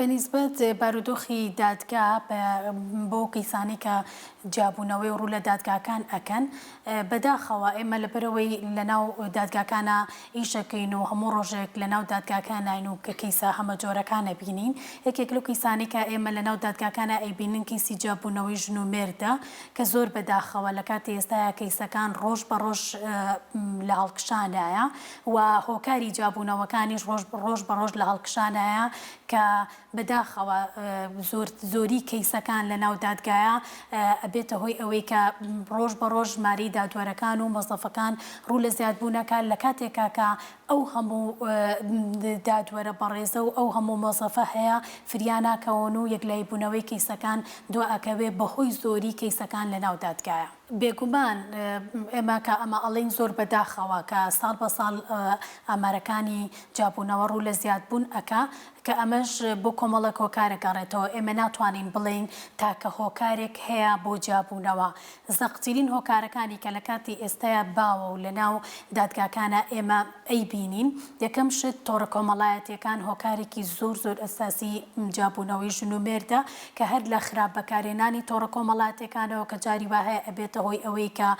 بە نیسبەت بارودۆخی دادگا بۆ کەیسانەی کە جیابوونەوەی و ڕوو لە دادگاکان ئەکەن، بەداخەوە ئێمە لەبەرئەوەی لەناو دادگاکانا ئیش ئەکەین و هەموو ڕۆژێک لەناو دادگاکاناین و کە کەیسە هەمەجۆرەکان ئەبینین، یەکێک لەو کەیسانەی کە ئێمە لەناو دادگاکانا ئەیبینن کەیسی جیابوونەوەی ژن و مێردە کە زۆر بەداخەوە لە کاتی ئێستایا کەیسەکان ڕۆژ بە ڕۆژ لە هەڵکشانایە و هۆکاری جیابوونەوەکانیش ڕۆژ ڕۆژ بە ڕۆژ لە هەڵکشانایە کە بەداخەوە زۆر زۆری کەیسەکان لە ناو دادگایە ئەبێتە هۆی ئەوەی کە ڕۆژ بە ڕۆژ ژمارەی دادوەرەکان و مۆزەفەکان ڕوو لە زیادبوون ئەکات لە کاتێکا کە ئەو هەموو دادوەرە بەڕێزە و ئەو هەموو مۆزەفە هەیە فریا ناکەون و یەکلاییبوونەوەی کەیسەکان دوا ئەکەوێ بەهۆی زۆری کەیسەکان لە ناو دادگایە. بێگومان ئێمە کە ئەمە ئەڵێین زۆر بە داخەوە کە ساڵ بە ساڵ ئامارەکانی جیابوونەوە ڕوو لە زیادبوون ئەکا کە ئەمەش بۆ کۆمەڵێک هۆکار ئەگەڕێتەوە ئێمە ناتوانین بڵێین تاکە هۆکارێک هەیە بۆ جیابوونەوە زەقترین هۆکارەکانی کە لە کاتی ئێستایا باوە و لە ناو دادگاکانا ئێمە ئەیبینین یەکەم شت تۆڕە کۆمەڵایەتیەکان هۆکارێکی زۆر زۆر ئەساسی جیابوونەوەی ژن و مێردە کە هەر لە خراپ بەکارهێنانی تۆڕە کۆمەڵاتیەکانەوە کە جاری وا هەیە ئەبێتە هۆی ئەوەی کە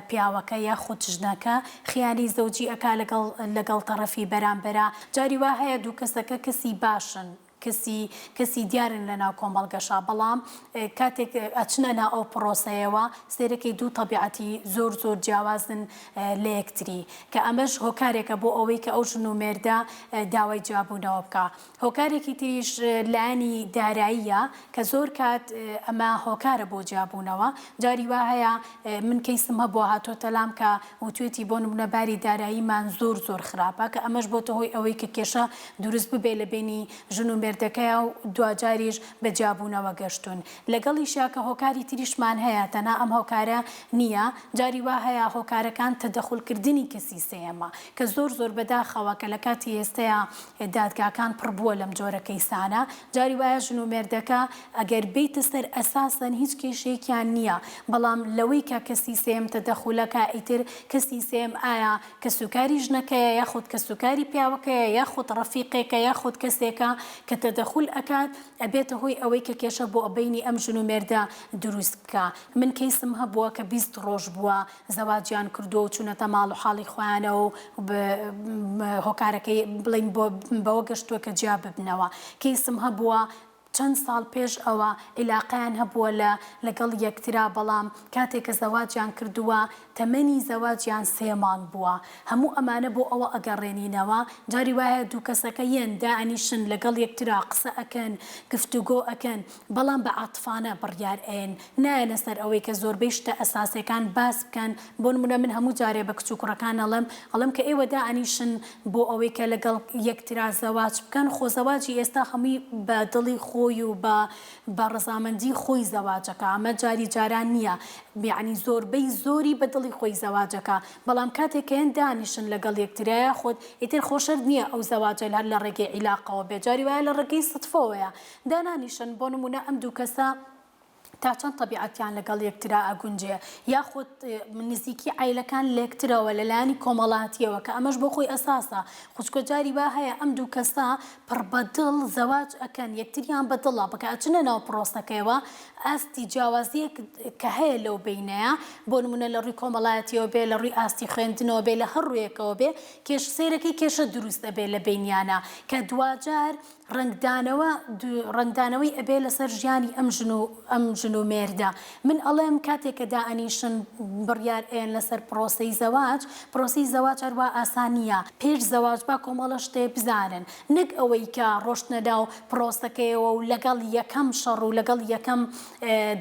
پیاوەکە یاخود ژنەکە خیانی زەوجی ئەکا لەگەڵ لەگەڵ تەڕەفی بەرامبەرا جاری وا هەیە دوو کەسەکە کەسی باشن کەسی کەسی دیارن لەناو کۆمەڵگەشا بەڵام کاتێک ئەچنە ناو ئەو پڕۆسەیەوە سەیرەکەی دوو تەبیعەتی زۆر زۆر جیاوازن لە یەکتری کە ئەمەش هۆکارێکە بۆ ئەوەی کە ئەو ژن و مێردە داوای جیابوونەوە بکا. هۆکارێکی تریش لایەنی داراییە کە زۆر کات ئەمە هۆکارە بۆ جیابوونەوە جاری وا هەیە من کەیسم هەبووە هاتۆتە لام کە وتوێتی بۆ نمونە باری داراییمان زۆر زۆر خراپە کە ئەمەش بۆتە هۆی ئەوەی کە کێشە دروست ببێ لە بەینی ژن و مێردەکەیا و دواجاریش بە جیابوونەوە گەشتوون لەگەڵیشیا کە هۆکاری تریشمان هەیە تەنها ئەم هۆکارە نییە جاری وا هەیە هۆکارەکان تەدەخول کردنی کەسی سێیەمە کە زۆر زۆر بەداخەوە کە لە کاتی ئێستەیا دادگاکان پڕ بووە لەم جۆرە کەیسانە جاری وایە ژن و مێردەکە ئەگەر بێیتە سەر ئەساسەن هیچ کێشەیەکیان نییە بەڵام لەوەی کە کەسی سێیەم تەدەخولەکا ئیتر کەسی سێیەم ئایا کەسوکاری ژنەکەیە یاخود کەسوکاری پیاوەکەیە یاخود ڕەفیقێکە یاخود کەسێکە کە تەدەخول ئەکات ئەبێتە هۆی ئەوەی کە کێشە بۆ بەینی ئەم ژن و مێردە دروست بکا من کەیسم هەبووە کە 20 ڕۆژ بووە زەواجیان کردووە و چوونەتە ماڵ و حاڵی خۆیانەوە و هۆکارەکەی بڵێین بەوە گەشتووە کە جیا ببنەوە. کەیسم هەبووە چەند ساڵ پێش ئەوە عیلاقەیان هەبووە لە لەگەڵ یەکترا بەڵام کاتێک کە زەواجیان کردووە تەمەنی زەواجیان سێ مانگ بووە. هەموو ئەمانە بۆ ئەوە ئەگەڕێنینەوە جاری وایە دوو کەسەکە یەن دائەنیشن لەگەڵ یەکترا قسە ئەکەن گفتوگۆ ئەکەن بەڵام بە عاتفانە بڕیار ئەیەن نایەنە سەر ئەوەی کە زۆربەی شتە ئەساسیەکان باس بکەن بۆ نمونە من هەموو جارێ بە کچ و کوڕەکان ئەڵێم ئەڵێم کە ئێوە دائەنیشن بۆ ئەوەی کە لەگەڵ یەکترا زەواج بکەن خۆ زەواجی ئێستا هەمووی بە دڵی خۆی و بە بە ڕەزامەندی خۆی زەواجەکا ئەمە جاری جاران نیە یەعنی زۆربەی زۆری بە دڵی خۆی زەواجەکا بەڵام کاتێک کە یەن دانیشن لەگەڵ یەکترا یاخود ئیتر خۆ شەرت نیە ئەو زەواجە هەر لە ڕێگەی عیلاقەوە بێ جاری وایە لە ڕێگەی سدفەوەیە دانانیشن بۆ نمونە ئەم دوو کەسە تا چەند تەبیعەتیان لەگەڵ یەکترا ئەگونجێ یاخود نزیکی عایلەکان لێکترەوە لە لایەنی کۆمەڵاتیەوە کە ئەمەش بۆ خۆی ئەساسە خوچکە جاری وا هەیە ئەم دوو کەسە پڕ بە دڵ زەواج ئەکەن یەکتریان بە دڵە بکە ئەچنە ناو پرۆسەکەیەوە ئاستی جیاوازیەک کە هەیە لەو بینەیە بۆ نمونە لە ڕووی کۆمەڵایەتیەوە بێ لە ڕووی ئاستی خوێندنەوە بێ لە هەر ڕوویەکەوە بێ کێش سەیرەکەی کێشە دروست ئەبێ لە بینیانە کە دواجار ڕەنگدانەوە ڕەنگدانەوەی ئەبێ لەسەر ژیانی ئەم ژن و ئەم ژن و مێردە من ئەڵێم کاتێک کە دائەنیشن بڕیار ئەیەن لەسەر پڕۆسەی زەواج پڕۆسەی زەواج هەروا ئاسان نییە پێش زەواج با کۆمەڵە شتێ بزانن نەک ئەوەی کە ڕۆشتنە ناو پڕۆسەکەیەوە و لەگەڵ یەکەم شەڕ و لەگەڵ یەکەم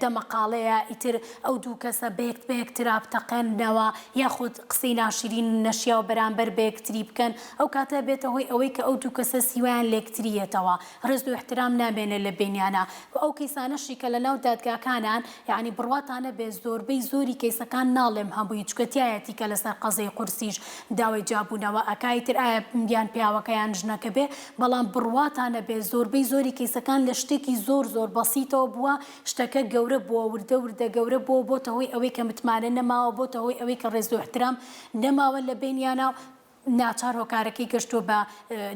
دەمەقاڵێیە ئیتر ئەو دوو کەسە بەیەک بەیەکترا بتەقێننەوە یاخود قسەی ناشرین و نەشیاو بەرامبەر بەیەکتری بکەن ئەو کاتە ئەبێتە هۆی ئەوەی کە ئەو دوو کەسە سیوایان لێکتری یەتەوە ڕێز و ئیحترام نامێنێ لە بەینیانا و ئەو کەیسانەشی کە لە ناو دادگاکانان یەعنی بڕواتان نەبێ زۆربەی زۆری کەیسەکان ناڵێم هەمووی چونکە تیایەتی کە لەسەر قەزێی قورسیش داوای جیابوونەوە ئەکا ئیتر ئایا یان پیاوەکە یان ژنەکە بێ بەڵام بڕواتان نەبێ زۆربەی زۆری کەیسەکان لە شتێکی زۆر زۆر بەسیتەوە بووە شتەکە گەورە بووە وردە وردە گەورە بووە بۆتە هۆی ئەوەی کە متمانە نەماوە بۆتە هۆی ئەوەی کە ڕێز و ئیحترام نەماوە لە بەینیانا. ناچار هۆکارەکەی گەشتووە بە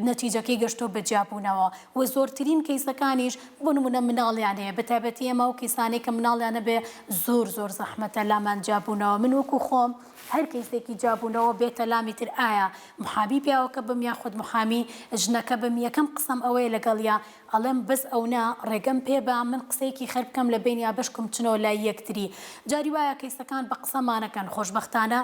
نەتیجەکەی گەشتووە بە جیابوونەوە و زۆرترین کەیسەکانیش بۆ نموونە مناڵیان هەیە بە تایبەتی ئێمە ئەو کەیسانەی کە مناڵیان هەبێ زۆر زۆر زەحمەتە لامان جیابوونەوە من وەکو خۆم هەر کەیسێکی جیابوونەوە بێتە لامی تر ئایا محامی پیاوەکە بم یاخود محامی ژنەکە بم یەکەم قسەم ئەوەیە لەگەڵیا ئەڵێم بەس ئەونە ڕێگەم پێ بە من قسەیەکی خەر بکەم لە بەینیا بەشکم چنەوە لای یەکتری جاری وایە کەیسەکان بە قسەمانەکەن خۆشبەختانە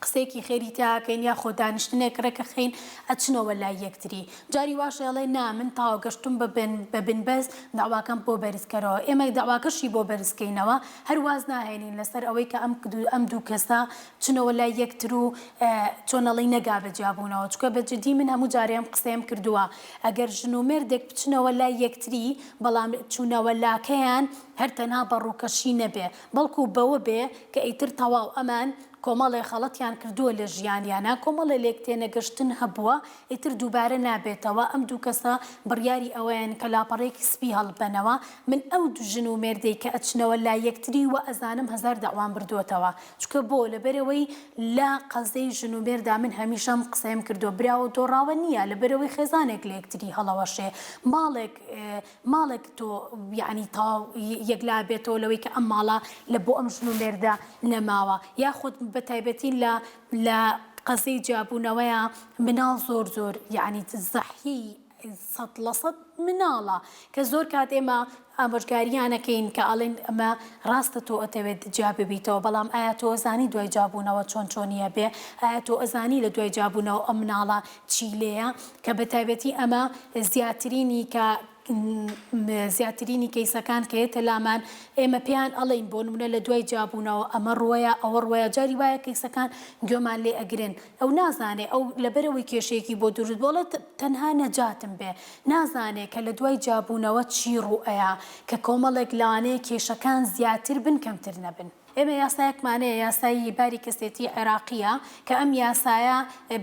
قسەیەکی خێری تیا ئەکەین یاخۆ دانیشتنێک ڕێکەخەین ئەچنەوە لای یەکتری جاری واش ئەڵێ نا من تاوە گەشتوم بە بن بە بنبەست دەعواکەم بۆ بەرز کەرەوە ئێمە دەعواکەشی بۆ بەرز کەینەوە هەر واز ناهێنین لەسەر ئەوەی کە ئەم ئەم دوو کەسە چنەوە لای یەکتر و چۆن ئەڵێی نەگا بە جیابوونەوە چونکە بە جدی من هەموو جارێ ئەم قسەیەم کردووە ئەگەر ژن و مێردێک بچنەوە لای یەکتری بەڵام چوونەوە لاکەیان هەر تەنها بە ڕووکەشی نەبێ بەڵکو بەوە بێ کە ئیتر تەواو ئەمان کۆمەڵێ خەڵەتیان کردووە لە ژیانیانا، کۆمەڵێ لێکتێنەگەشتن هەبووە، ئیتر دووبارە نابێتەوە، ئەم دوو کەسە بڕیاری ئەوەیان کە لاپەڕەیەکی سپی هەڵبەنەوە، من ئەو دوو ژن و مێردەی کە ئەچنەوە لای یەکتری وا ئەزانم هەزار دەعوام بردووەتەوە، چونکە بۆ؟ لەبەرئەوەی لە قەزێی ژن و مێردا من هەمیشە ئەم قسەیەم کردووە، براوە دۆڕاوە نییە، لەبەرئەوەی خێزانێک لە یەکتری هەڵەوەشێ، ماڵێک. ماڵێک تۆ یەعنی تەواو یەکلا بێتەوە لەوەی کە ئەم ماڵە لە بۆ ئەم ژن و مێردە نەماوە یاخود بە تایبەتی لە لە قەزیەی جیابوونەوەیە مناڵ زۆر زۆر یەعنی زەحیەی 100% مناڵە کە زۆر کات ئێمە ئامۆژگاریانەکەین کە ئەڵێن ئەمە ڕاستە تۆ ئەتەوێت جیا ببیتەوە بەڵام ئایا تۆ ئەزانی دوای جیابوونەوە چۆن چۆنیە بێ ئایا تۆ ئەزانی لە دوای جیابوونەوە ئەم مناڵە چی لێیە کە بە تایبەتی ئەمە زیاترینی کە زیاترینی کەیسەکان کە یەتە لامان ئێمە پێیان ئەڵێین بۆ نمونە لە دوای جیابوونەوە ئەمە ڕوەیە ئەوە ڕوەیە جاری وایە کەیسەکان گوێمان لێ ئەگرن ئەو نازانێ ئەو لەبەرەوەی کێشەیەکی بۆ دروست بۆڵێ تەنها نەجاتم بێ نازانێ کە لە دوای جیابوونەوە چی ڕوئەیا کە کۆمەڵێک لەوانەیە کێشەکان زیاتر بن کەمتر نەبن. ئێمە یاسایەکمان هەیە یاسای باری کەسێتی عێراقیە کە ئەم یاسایە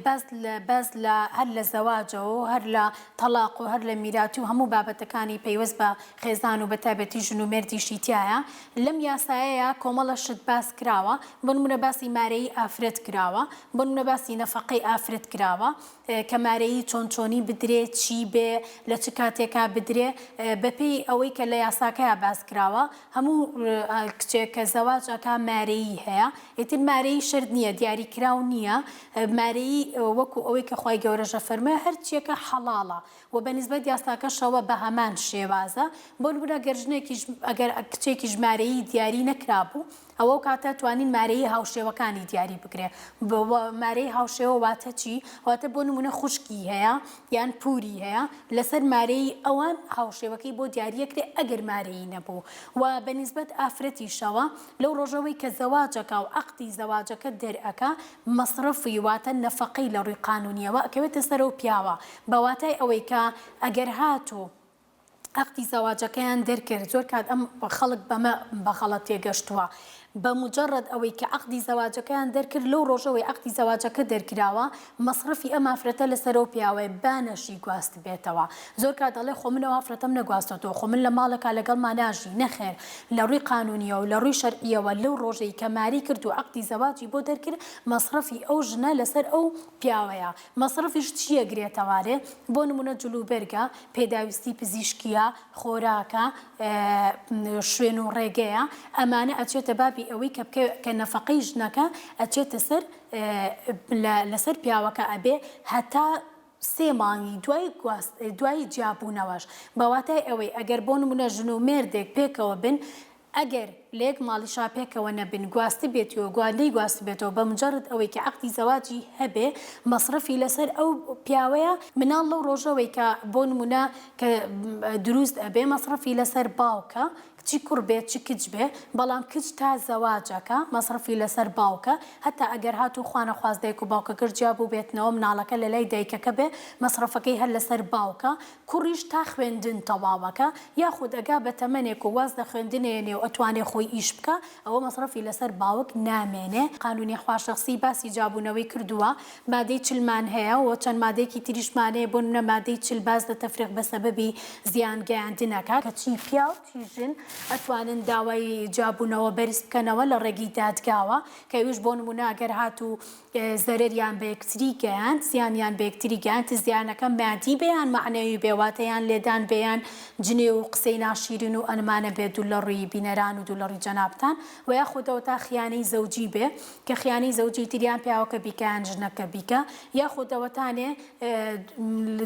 باس لە باس لە هەر لە زەواجەوە و هەر لە تەڵاق و هەر لە میراتی و هەموو بابەتەکانی پەیوەست بە خێزان و بە تایبەتی ژن و مێردیشی تیایە لەم یاسایەیا کۆمەڵە شت باس کراوە بۆ نمونە باسی مارەیی ئافرەت کراوە بۆ نمونە باسی نەفەقەی ئافرەت کراوە کە مارەیی چۆن چۆنی بدرێ چی بێ لە چ کاتێکا بدرێ بەپێی ئەوەی کە لە یاساکەیا باس کراوە هەموو کچێک کە زەواج ئەکا مارەیی هەیە ئیتر مارەیی شەرت نییە دیاری کراو نییە مارەیی وەکو ئەوەی کە خوای گەورەش ئەفەرموێ هەرچیەکە حەڵاڵە وە بە نیسبەت یاساکەشەوە بە هەمان شێوازە بۆ نمونە گەر ژنێکیش ئەگەر کچێکیش مارەیی دیاری نەکرابوو ئەوە ئەو کاتە توانین مارەیی هاوشێوەکانی دیاری بکرێ مارەی هاوشێوە واتە چی؟ واتە بۆ نمونە خوشکی هەیە یان پوری هەیە لەسەر مارەیی ئەوان هاوشێوەکەی بۆ دیاریەکرێ ئەگەر مارەیی نەبوو و بە نیسبەت ئافرەتیشەوە لەو ڕۆژەوەی کە زەواجەکا و عەقدی زەواجەکە دەرئەکا مەسرەفی واتە نەفەقەی لە ڕووی قانونیەوە ئەکەوێتە سەر ئەو پیاوە بە واتای ئەوەی کە ئەگەر هاتوو عەقدی زەواجەکەیان دەرکرد، زۆر کات ئەم خەڵک بەمە بە غەڵەت تێگەشتووە، بە موجەڕەد ئەوەی کە عەقدی زەواجەکەیان دەرکرد لەو ڕۆژەوەی عەقدی زەواجەکە دەرکراوە مەسرەفی ئەم ئافرەتە لەسەر ئەو پیاوەیە با نەشی گواستبێتەوە، زۆر کات دەڵێ خۆ من ئەو ئافرەتەم نەگواستۆتەوە خۆ من لە ماڵێکا لەگەڵما ناژی، نەخێر لە ڕووی قانونیەوە و لە ڕووی شەرعیەوە لەو ڕۆژەی کە ماری کرد و عەقدی زەواجی بۆ دەرکرد مەسرەفی ئەو ژنە لەسەر ئەو پیاوەیە، مەسرەفیش چییەگرێتەوارێ بۆ نمونە جلوبەرگە، پێداویستی پزیشکییە، خۆراکە، شوێن و ڕێگەیە، ئەمانە ئەچێتە بابی ئەوەی کە بکە کە نەفەقەی ژنەکە ئەچێتە سەر لەسەر پیاوەکە ئەبێ هەتا سێ مانگی دوای گواست دوای جیابوونەوەش بە واتای ئەوەی ئەگەر بۆ نمونە ژن و مێردێک پێکەوە بن ئەگەر لە یەک ماڵیشا پێکەوە نەبن گواستبێتیەوە گوا نەیگواستبێتەوە بە مجەڕد ئەوەی کە عەقدی زەواجی هەبێ مەسرەفی لەسەر ئەو پیاوەیە مناڵ لەو ڕۆژەوەی کە بۆ نمونە کە دروست ئەبێ مەسرەفی لەسەر باوکە چی کوڕ بێ چ کچ بێ بەڵام کچ تا زەواجەکە مەسرەفی لەسەر باوکە هەتا ئەگەر هاتوو خوانەخواست دایک و باوکەکەش جیا بووبێتنەوە مناڵەکە لەلای دایکەکە بێ مەسرەفەکەی هەر لەسەر باوکە کوڕیش تا خوێندن تەواوەکا یاخود ئەگا بە تەمەنێک و واز لە خوێندن ئەیەنێ و ئەتوانێ خۆی. خۆی ئیش بکا ئەوە مەسڕەفی لەسەر باوک نامێنێ. قانونی خوارشەخسی باسی جیابوونەوەی کردووە، مادەی چلمان هەیە و چەند مادەیەکی تریشمان هەیە، بۆ نمونە مادەی 40 باس لە تەفریق بە سەبەبی زیان گەیاندن ئەکا، کە چی پیاو چی ژن ئەتوانن داوای جیابوونەوە بەرز بکەنەوە لە ڕێگەی دادگاوە، کە ئەویش بۆ نمونە ئەگەر هاتوو زەرەریان بە یەکتری گەیاند، زیانیان بە یەکتری گەیاند، زیانەکە مادی بێ یان مەعنەوی بێ، واتە یان لێدان بێ یان جنێو و قسەی ناشیرین و ئەنمانە بێ دوور لە ڕووی بینەران و دوور لە ڕووی جەنابتان، وە یاخود ئەوەتا خیانەی زەوجی بێ، کە خیانەی زەوجی تر یان پیاوەکە بیکا یان ژنەکە بیکا، یاخود ئەوەتانێ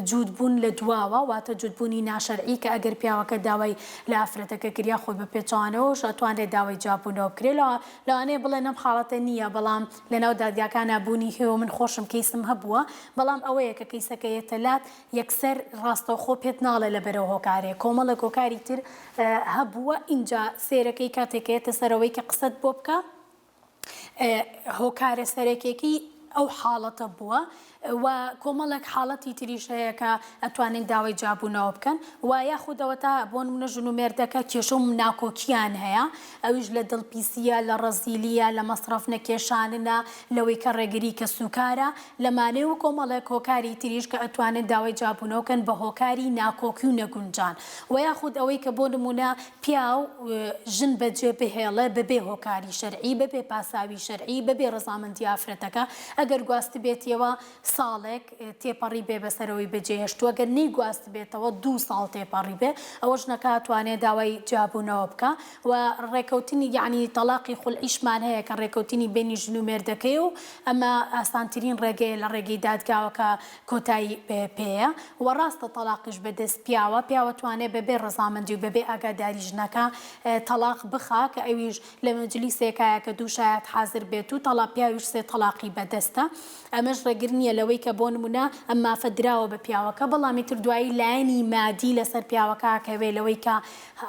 جووت بوون لە دواوە، واتە جووت بوونی ناشەرعی کە ئەگەر پیاوەکە داوای لە ئافرەتەکە کرد یاخود بە پێچەوانەوەش ئەتوانرێ داوای جیابوونەوە بکرێ، لەوانەیە بڵێن ئەم حاڵەتە نییە بەڵام لەناو دادگاکانا بوونی هەیە و من خۆشم کەیسم هەبووە بەڵام ئەوەیە کە کەیسەکە یەتە لات یەکسەر ڕاستەوخۆ پێت ناڵێ لەبەرئەو هۆکارەیە کۆمەڵێک هۆکاری تر هەبووە ئینجا سەیرەکەی کاتێک کە یەتە سەرەوەی کە قسەت بۆ بکا هۆکارە سەرەکیەکەی ئەو حاڵەتە بووە و کۆمەڵێک حاڵەتی تریش هەیە کە ئەتوانن داوای جیابوونەوە بکەن و یاخود ئەوەتا بۆ نمونە ژن و مێردەکە کێشە و ناکۆکیان هەیە ئەویش لە دڵپیسیە لە ڕەزیلیە لە مەسڕەف نەکێشاننە لەوەی کە ڕێگری کەسوکارە لەمانەیە و کۆمەڵێک هۆکاری تریش کە ئەتوانن داوای جیابوونەوە بکەن بە هۆکاری ناکۆکی و نەگونجان و یاخود ئەوەی کە بۆ نمونە پیاو ژن بەجێ بهێڵێ بەبێ هۆکاری شەرعی، بەبێ پاساوی شەرعی، بەبێ ڕەزامەندی ئافرەتەکە، ئەگەر گواستبێتیەوە ساڵێک تێپەڕی بێ بەسەرەوەی بەجێهێشتووە، گەر نەیگواستبێتەوە دوو ساڵ تێپەڕی بێ، ئەوە ژنەکە ئەتوانێ داوای جیابوونەوە بکا و ڕێکەوتنی یەعنی تەڵاقی خولعیشمان هەیە کە ڕێکەوتنی بەینی ژن و مێردەکەیە و ئەمە ئاسانترین ڕێگەیە لە ڕێگەی دادگاوە کە کۆتایی پێیە وە ڕاستە تەڵاقیش بە دەست پیاوە، پیاو ئەتوانێ بە بێ ڕەزامەندی و بە بێ ئاگاداری ژنەکە تەڵاق بخا کە ئەویش لە مەجلیسێکایە کە دوو شایەت حازر بێت و تەڵا پیاویش سێ تەڵاقی بە دەستە ئەمەش ڕێگر نییە لەوەی کە بۆ نمونە ئەم مافە دراوە بە پیاوەکە بەڵام ئیتر دوایی لایەنی مادی لەسەر پیاوەکە ئەکەوێ لەوەی کە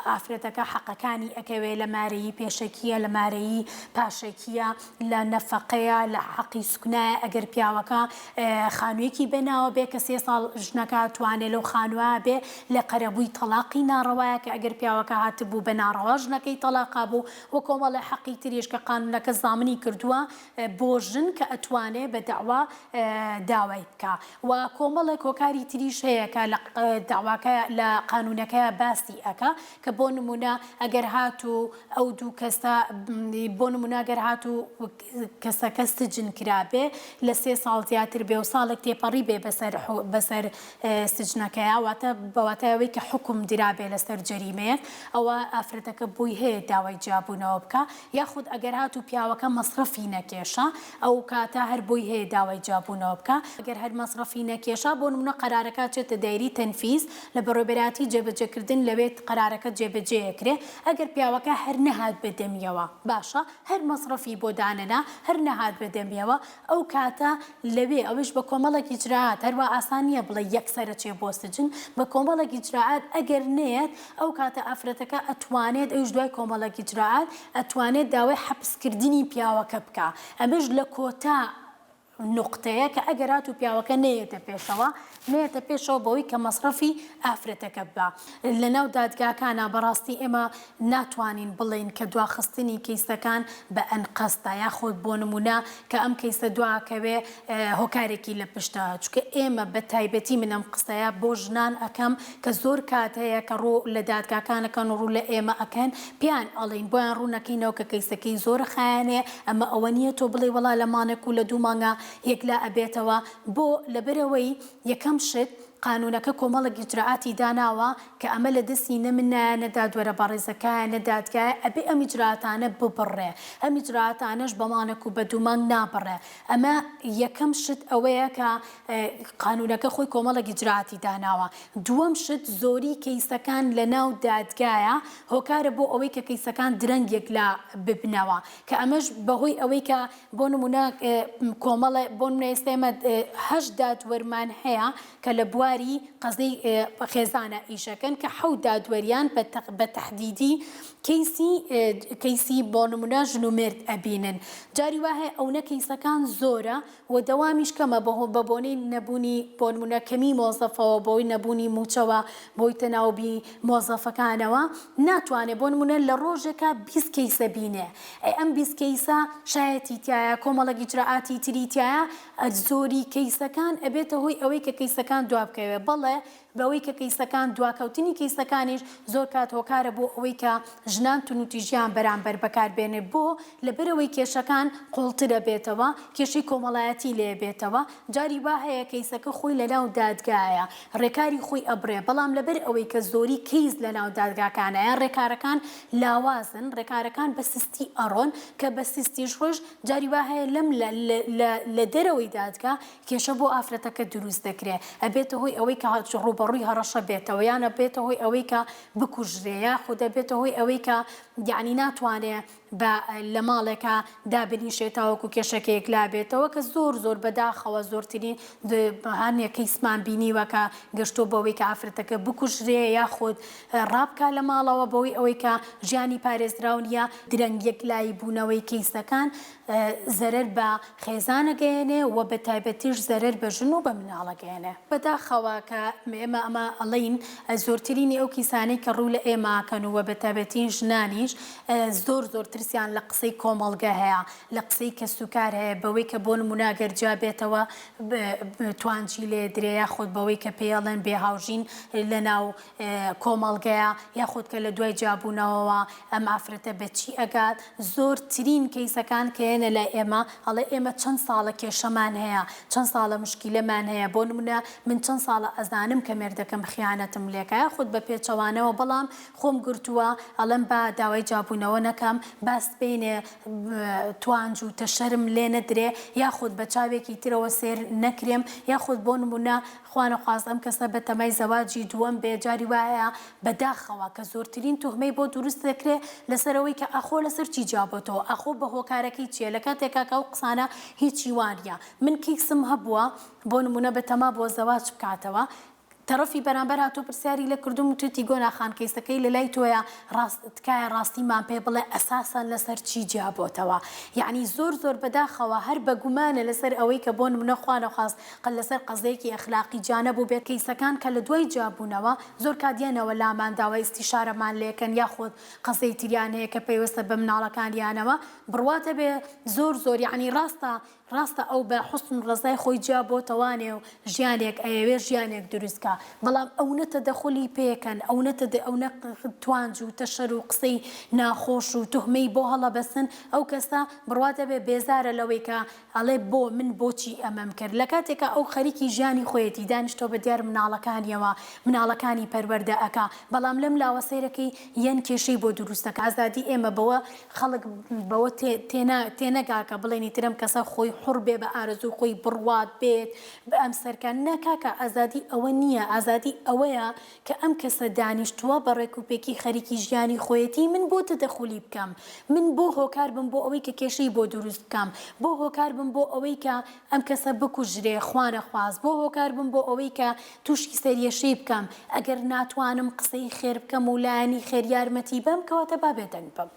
ئافرەتەکە حەقەکانی ئەکەوێ لە مارەیی پێشەکییە لە مارەیی پاشەکییە لە نەفەقەیە لە حەقی سوکنایە ئەگەر پیاوەکە خانوویەکی بە ناوە بێ کە سێ ساڵ ژنەکە توانێ لەو خانووە بێ لە قەرەبووی تەڵاقی ناڕەوایە کە ئەگەر پیاوەکە هاتبوو بە ناڕەوا ژنەکەی تەڵاقا بوو و کۆمەڵێ حەقی تریش کە قانوونەکە زامنی کردووە بۆ ژن کە ئەتوانێ بە دەعوا داوای بکا و کۆمەڵێک هۆکاری تریش هەیە کە لە دەعواکە لە قانوونەکەیا باسی ئەکا کە بۆ نموونە ئەگەر هاتوو ئەو دوو کەسە بۆ نموونە گەر هاتوو کەسەکە سجن کرابێ لە سێ ساڵ زیاتر بێ و ساڵێک تێپەڕی بێ بەسەر بەسەر سجنەکەیا واتە بە واتای ئەوەی کە حوکم درابێ لەسەر جەریمەیەک ئەوە ئافرەتەکە بۆی هەیە داوای جیابوونەوە بکا یاخود ئەگەر هاتوو پیاوەکە مەسرەفی نەکێشا ئەو کاتە هەر بۆی هەیە داوای جیابوونەوە بکا ئەگەر هەر مەسرەفی نەکێشا بۆ نموونە قەرارەکە ئەچێتە دایری تەنفیز لە بەڕێوبەرایەتی جێبەجێکردن لەوێ قەرارەکە جێبەجێ ئەکرێ ئەگەر پیاوەکە هەر نەهات بە دەمیەوە باشە هەر مەسرەفی بۆ دانەنا هەر نەهات بە دەمیەوە ئەو کاتە لەوێ ئەویش بە کۆمەڵێک ئیجرائات هەروا ئاسان نیە بڵێی یەکسەر ئەچێ بۆ سجن بە کۆمەڵێک ئیجرائات ئەگەر نەیەت ئەو کاتە ئافرەتەکە ئەتوانێت ئەویش دوای کۆمەڵێک ئیجرائات ئەتوانێت داوای حەپس کردنی پیاوەکە بکا ئەمەش لە کۆتا نوقتەیە کە ئەگەر هاتوو پیاوەکە نەیەتە پێشەوە نەیەتە پێشەوە بەوەی کە مەسرەفی ئافرەتەکە ببا لەناو دادگاکانا بەڕاستی ئێمە ناتوانین بڵێین کە دواخستنی کەیسەکان بە ئەنقەستە یاخود بۆ نمونە کە ئەم کەیسە دواکەوێ هۆکارێکی لە پشتە چونکە ئێمە بە تایبەتی من ئەم قسەیە بۆ ژنان ئەکەم کە زۆر کات هەیە کە ڕوو لە دادگاکان ئەکەن و ڕوو لە ئێمە ئەکەن پێیان ئەڵێین بۆیان ڕوو نەکەینەوە کە کەیسەکەی زۆر خایەنێ ئەمە ئەوە نییە تۆ بڵێی وەڵا لە مانێک و لە دوو مانگا یەکلا ئەبێتەوە بۆ لەبەرئەوەی یەکەم شت قانونەکە کۆمەڵێک ئیجرائاتی داناوە کە ئەمە لە دەستی نە منایە نە دادوەرە بەڕێزەکایە نە دادگایە ئەبێ ئەم ئیجرائاتانە ببڕێ ئەم ئیجرائاتانەش بە مانێک و بە دوو مانگ نابڕێ ئەمە یەکەم شت ئەوەیە کە قانونەکە خۆی کۆمەڵێک ئیجرائاتی داناوە دووەم شت زۆری کەیسەکان لە ناو دادگایە هۆکارە بۆ ئەوەی کە کەیسەکان درەنگ یەکلا ببنەوە کە ئەمەش بەهۆی ئەوەی کە بۆ نمونە کۆمەڵێ بۆ نمونە ئێستا ئێمە هەشت دادوەرمان هەیە کە لە بواری قەزیەی خێزانە ئیشەکەن. ئەکەن کە حەوت دادوەریان بە تەحدیدی کەیسی کەیسی بۆ نمونە ژن و مێرد ئەبینن جاری وا هەیە ئەونە کەیسەکان زۆرە و دەوامیش کەمە بە بە بۆنەی نەبوونی بۆ نمونە کەمی مۆزەفەوە بۆی نەبوونی موچەوە بۆی تەناوبی مۆزەفەکانەوە ناتوانێ بۆ نمونە لە ڕۆژێکا 20 کەیسە بینێ ئەی ئەم 20 کەیسە شایەتی تیایە کۆمەڵێک ئیجرائاتی تری تیایە زۆری کەیسەکان ئەبێتە هۆی ئەوەی کە کەیسەکان دوابکەوێ بەڵێ بەوەی کە کەیسەکان دواکەوتنی کەیسەکانیش زۆر کات هۆکارە بۆ ئەوەی کە ژنان تونوتیژیان بەرامبەر بەکار بێنێ بۆ لەبەرئەوەی کێشەکان قوڵترەبێتەوە کێشەی کۆمەڵایەتی لێ بێتەوە جاری وا هەیە کەیسەکە خۆی لەناو دادگایە ڕێکاری خۆی ئەبڕێ بەڵام لەبەر ئەوەی کە زۆری کەیس لەناو دادگاکانایە ڕێکارەکان لاوازن ڕێکارەکان بە سستی ئەڕۆن کە بە سستیش ڕۆیشت جاری وا هەیە لەم لە دەرەوەی دادگا کێشە بۆ ئافرەتەکە دروست دەکرێ ئەبێتە هۆی ئەوەی کە ڕووبەڕووی هەڕەشە بێتەوە یان ئەبێتە هۆی ئەوەی کە بکوژرێ یاخود ئەبێتە هۆی ئەوەی کە یەعنی ناتوانێ بە لە ماڵێکا دابنیشێ تاوەکو کێشەکە یەکلا بێتەوە کە زۆر زۆر بەداخەوە زۆرترین هەنێ کەیسمان بینیوە کە گەشتۆ بەوەی کە ئافرەتەکە بکوژرێ یاخود ڕابکا لە ماڵەوە بەوەی ئەوەی کە ژیانی پارێزراو نییە درەنگ یەکلایی بوونەوەی کەیسەکان زەرەر بە خێزان ئەگەیەنێ و بە تایبەتیش زەرەر بە ژن و بە مناڵ ئەگەیەنێ. بەداخەوە کە ئێمە ئەمە ئەڵێین زۆرترینی ئەو کیسانەی کە ڕوو لە ئێمە ئەکەن و بە تایبەتی ژنانیش زۆر زۆر ترسیان لە قسەی کۆمەڵگە هەیە، لە قسەی کەسوکار هەیە بەوەی کە بۆ نموونە گەر جیا بێتەوە توانجی لێ درێ یاخود بەوەی کە پێی ئەڵێن بێ هاوژین لەناو کۆمەڵگەیە یاخود کە لە دوای جیابوونەوەوە ئەم ئافرەتە بە چی ئەگات زۆرترین کەیسەکان کە یەنە لای ئێمە ئەڵێ ئێمە چەند ساڵە کێشەمان هەیە چەند ساڵە مشکیلەمان هەیە بۆ نمونە من چەند ساڵە ئەزانم کە مێردەکەم خیانەتم لێکا یاخود بە پێچەوانەوە بەڵام خۆم گرتووە ئەڵێم با داوای جیابوونەوە نەکەم با سبەینێ توانج و تەشەرم لێ نەدرێ یاخود بە چاوێکی ترەوە سێر نەکرێم یاخود بۆ نمونە خوانەخواست ئەم کەسە بە تەمای زەواجی دووەم بێ جاری وایە بە داخەوە کە زۆرترین توهمەی بۆ دروست دەکرێ لەسەر ئەوەی کە ئاخۆ لەسەر چی جیابۆتەوە ئاخۆ بە هۆکارەکەی چیە لە کاتێکا کە ئەو قسانە هیچی وانیە من کەیسم هەبووە بۆ نمونە بە تەما بووە زەواج بکاتەوە تەڕەفی بەرامبەر هاتووە پرسیاری لێ کردووم وتویەتی گۆنا خان کەیسەکەی لەلای تۆیە ڕاست تکایە ڕاستیمان پێ بڵێ ئەساسەن لەسەر چی جیابۆتەوە یەعنی زۆر زۆر بەداخەوە هەر بە گومانە لەسەر ئەوەی کە بۆ نمونە خوانەخواست قەت لەسەر قەزەیەکی ئەخلاقی جیا نەبووبێت، کەیسەکان کە لە دوای جیابوونەوە زۆر کات یەنەوە لامان داوای ئیستیشارەمان لێکەن یاخود قەزەی تریان هەیە کە پەیوەستە بە مناڵەکانیانەوە بڕوات هەبێ زۆر زۆر یەعنی ڕاستە ڕاستە ئەو بە حوسن ڕەزای خۆی جیا بۆتەوانێ و ژیانێک ئەیەوێ ژیانێک دروست کا بەڵام ئەونە تەدەخولی پێکەن ئەونە تەد ئەونە توانج و تەشەر و قسەی ناخۆش و توهمەی بۆ هەڵەبەسن ئەو کەسە بڕوات هەبێ بێزارە لەوەی کە ئەڵێ بۆ من بۆچی ئەمەم کرد لە کاتێکا ئەو خەریکی ژیانی خۆیەتی دانیشتوە بە دیار مناڵەکانیەوە مناڵەکانی پەروەردە ئەکا بەڵام لەم لاوە سەیرەکەی یەن کێشەی بۆ دروست ئەکا ئازادی ئێمە بەوە خەڵک بەوە تێ تێنا تێنەگا کە بڵێن ئیتر ئەم کەسە خۆی حوڕ بێ بە ئارەزووی خۆی بڕوات بێت ئەم سەرکە نا کاکە ئازادی ئەوە نییە ئازادی ئەوەیە کە ئەم کەسە دانیشتووە بە ڕێکوپێکی خەریکی ژیانی خۆیەتی من بۆ تەدەخولی بکەم؟ من بۆ هۆکار بم بۆ ئەوەی کە کێشەی بۆ دروست بکەم؟ بۆ هۆکار بم بۆ ئەوەی کە ئەم کەسە بکوژرێ خوانەخواست؟ بۆ هۆکار بم بۆ ئەوەی کە تووشی سەریەشەی بکەم؟ ئەگەر ناتوانم قسەی خێر بکەم و لایەنی خێر یارمەتی بەم کەواتە با بێدەنگ بم.